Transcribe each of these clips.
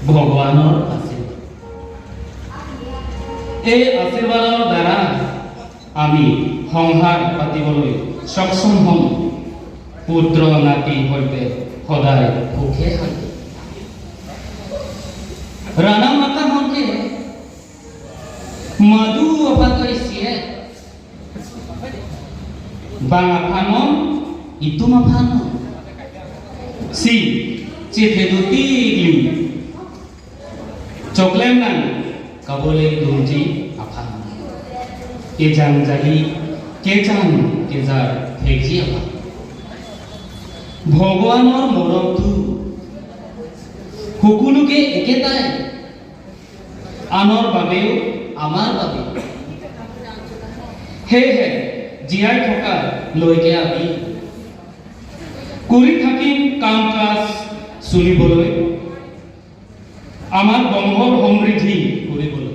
ভগৱানৰ আশীৰ্বাদ। এই আশীৰ্বাদৰ দ্বাৰা আমি সংসাৰ পাতিবলৈ সক্ষম হ'ম, পুত্ৰ নাতি সৈতে সদায় সুখে শান্তি। ৰাণা মাতা হকে মধু অপাকৈছিয়ে বাঙাফানন ইতুমাফানন si চিথেদুতিগলি চকলেম kabole dumji aphan kejang jali kejang kejar ফেকজি আপা। ভগৱানৰ মৰমটো সকলোকে একেটাই, আনৰ বাবেও, আমাৰ বাবেও। সেয়েহে জীয়াই থকালৈকে আমি কৰি থাকিম কাম কাজ চলিবলৈ, আমাৰ বংশৰ সমৃদ্ধি কৰিবলৈ।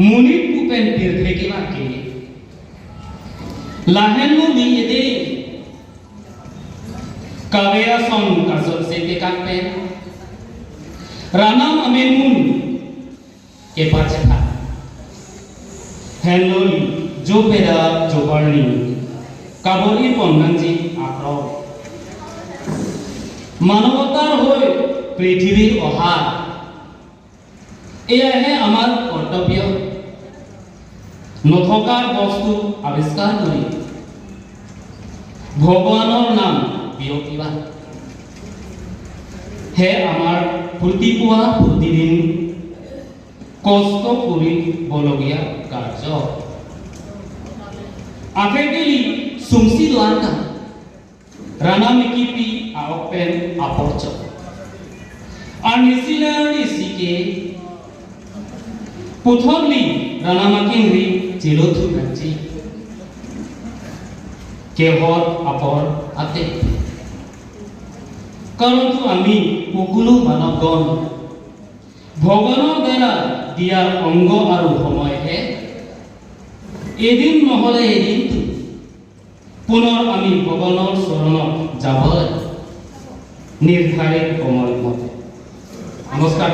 মুনিত পুপেন তীৰ্থে কিমাকে লাহেন মি এদে কাবেয়াসন কাজত সেতে কাকপেন ৰানাম আমেনুন কেপাচেথা হেনলি জোপেৰা জোপাৰ্নি কাবৰি পন্নাঞ্জি আক্ৰ। মানৱতাৰ হৈ পৃথিৱীৰ অহা, এয়াহে আমাৰ কৰ্তব্য। নথকাৰ বস্তু আৱিষ্কাৰ কৰি ভগৱানৰ নাম বিয়পিবা হে আমাৰ প্ৰতিপুৱা প্ৰতিদিন কষ্ট কৰিবলগীয়া কাৰ্য। আফেকেলি সুমসি দ্বাৰকা ৰানামিকিপি আওপেন আপৰচ আৰ নিসিলানি সিকে পুথলি ৰানামাকিংৰি চিলোথু নাচি কেহত আপৰ আতে। কাৰণটো আমি সকলো মানৱগণ ভগৱানৰ দ্বাৰা দিয়াৰ অংগ আৰু সময়হে। এদিন নহ'লে এদিনটো পুনৰ আমি ভগৱানৰ চৰণত যাব লাগিব নিৰ্ধাৰিত সময় মতে। নমস্কাৰ।